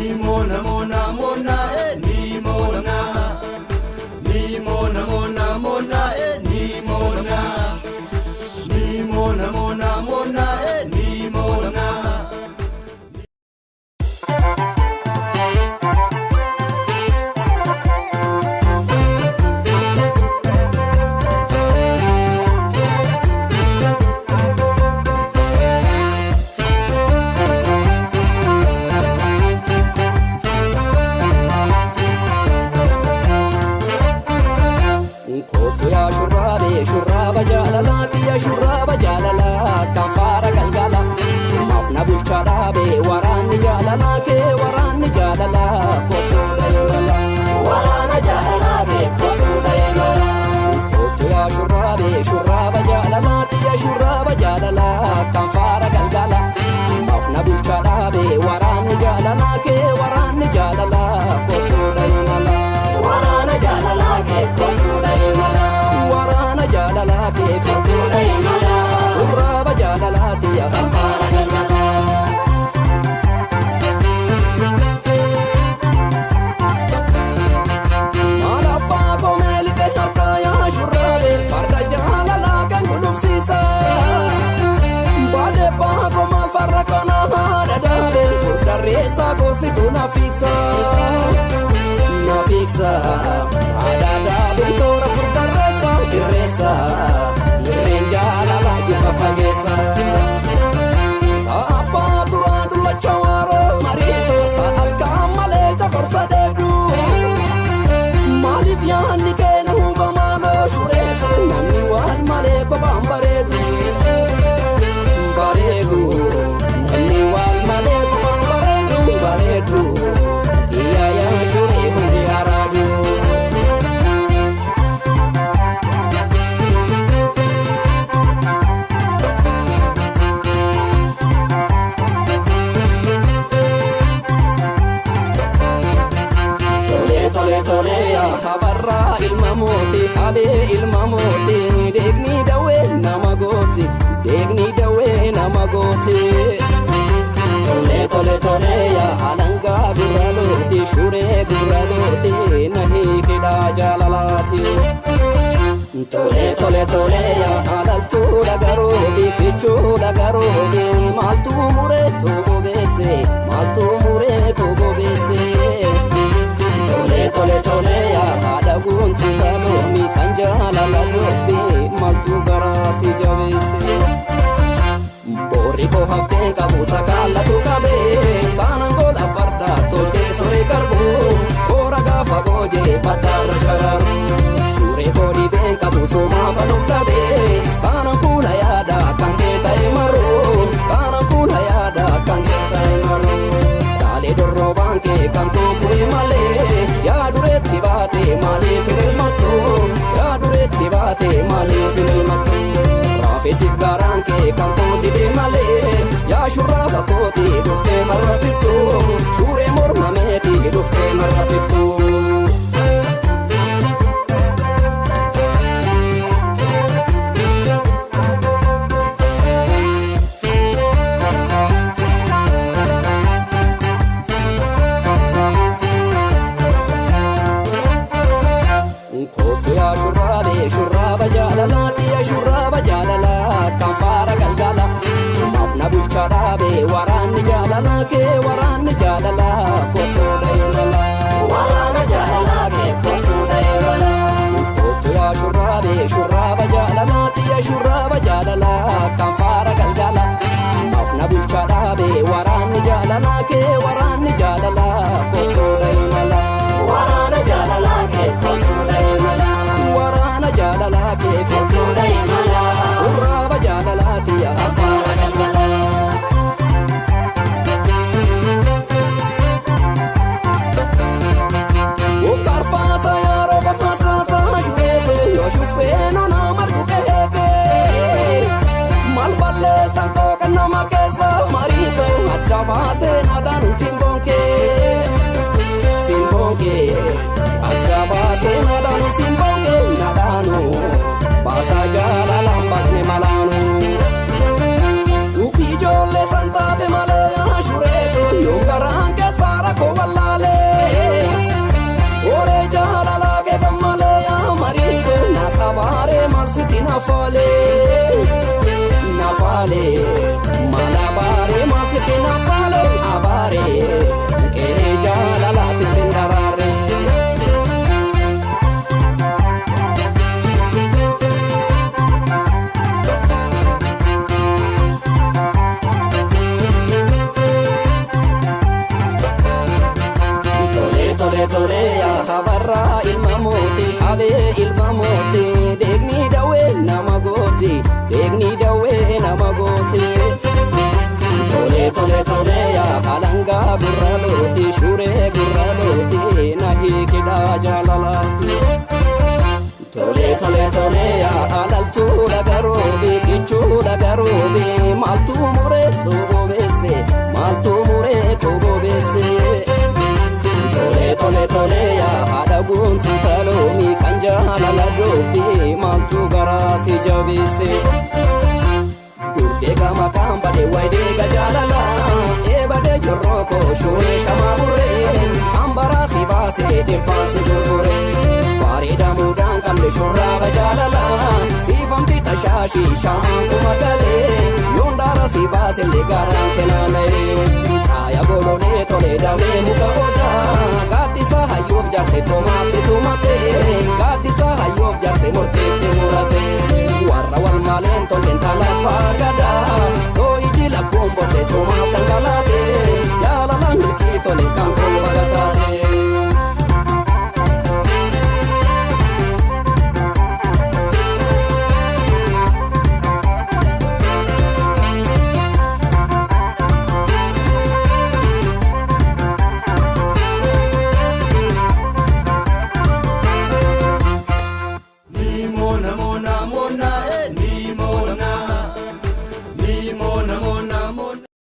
Ni mona mona mona e ni mona. Ni mona mona mona e ni mona. Ni mona mona mona e ni mona. Kootu yaa shurraabee shurraaba jaalalaati yaa shurraaba jaalalaa kan faara galgala. Maaf na bulchaa dhaabee waraanni jaalalaa kee waraanni jaalalaa kootuudha imala. Waraana jaalalaa kee kootuudha imala. Kootu yaa shurraabee shurraaba jaalalaati yaa shurraaba jaalalaa kan faara galgala. Maaf na bulchaa dhaabee waraanni jaalalaa kee waraanni jaalalaa kootuudha imala. Waraana jaalalaa kee kootuudha imala. Waraana jaalalaa kee kootuudha imala. Shurraaba jaalalaati yaa kan faara galgala. Maal abbaa koomee lixee harkaa yaa shurraabe farda jaalalaa kan gulufsiisa. Baadee baakoo maal farra kana haadha daabe furdarreessaa goositu na fiiksa. Na fiiksa haadha daabeen toora furdarreessaa irreessa irreen jaalalaa jibba fageessa. Abbaa turaa dullacha waaroo mariitoo sa'alkaan malee dabarsa deebi'u. Maaliif yaadni keenya hubamaanoo shureetu namni waan malee kophaan bareedu. Bareedu namni waan malee kophaan bareedu bareedu. Xiyyaa yaa shuree hundi araadu. Tole tole tole yaa habarraa ilma mootii habee ilma mootii deegni dawwee nama gooti deegni dawwee nama gooti. Tole tole tole yaa alangaa gurra looti shuree gurra looti na hiikidhaa jaalalaati. Tole tole tole yaa alaltuu dhagaroo biikichuu dhagaroo maaltu muree tuubu beesse maaltu muree tuubu beesse. Tole tole tole yaa haadha guuntu taloomi kan jaalala lubbi maaltu garaa si jabeesse. Boorri koo hafteen qabu sakaallatu qabee kaanaan gola fardaa tolchee soree garbu boora gaafa goojee fardaarra sharaaru. Suuree koo dhibeen qabu sumaa fanuuf dhabee kaanaan fuula yaada kan kee ta'e maru kaanaan fuula yaada kan kee ta'e maru. Dhaalee dorrobaan kee kan tuuquu malee yaa dureetti baate maaliif hin hirmattu yaa dureetti baate maaliif hin hirmattu. Raafesiif garaan kee kan koo didee malee yaa shurraaba kootii dhuftee marrafiftu suuree morma meetii dhuftee marrafiftu. Kootu yaa shurraabee shurraaba jaalalaati yaa shurraaba jaalalaa kan faara galgala. Maaf na bulchaa dhaabee waraanni jaalalaa kee waraanni jaalalaa kootuudha imala. Waraana jaalalaa kee kootuudha imala. Kootu yaa shurraabee shurraaba jaalalaati yaa shurraaba jaalalaa kan faara galgala. Maaf na bulchaa dhaabee waraanni jaalalaa kee waraanni jaalalaa kootuudha imala. Waraana jaalalaa kee kootuudha imala. Waraana jaalalaa kee kootuudha imala. Shurraaba jaalalaati yaa faara galgala. Abarraa ilma mootii, abee ilma mootii, deegni dawwee nama gooti, deegni dawwee nama gooti. Tole tole tole yaa alangaa gurra looti, shuree gurra looti, na hiikidhaa jaalalaati. Tole tole tole yaa alaltuu lagaroobi, kichuu lagaroobi, maaltu muree bobeesse, maaltu muree bobeesse. Tole tole tole yaa haadha guuntuu taloomi, kan jaalala dhoobbi, maaltu garaa si jabeesse. Durdeega makaan bade wayideega jaalala eebade jorroo koo shuree shamaa burree hambaraa si baasee dirfaansi gurgure. Bareeda muudaan qabne shurraaba jaalala siifamti tashaashii shamaan kuma galee yoondaara si baasellee gaaraan kenaana'ee. Faaya goloolee tolee damee muka odaa gaaddisa hayyoof jaarse toomaatti tumatee, gaaddisa hayyoof jaarse murteetti.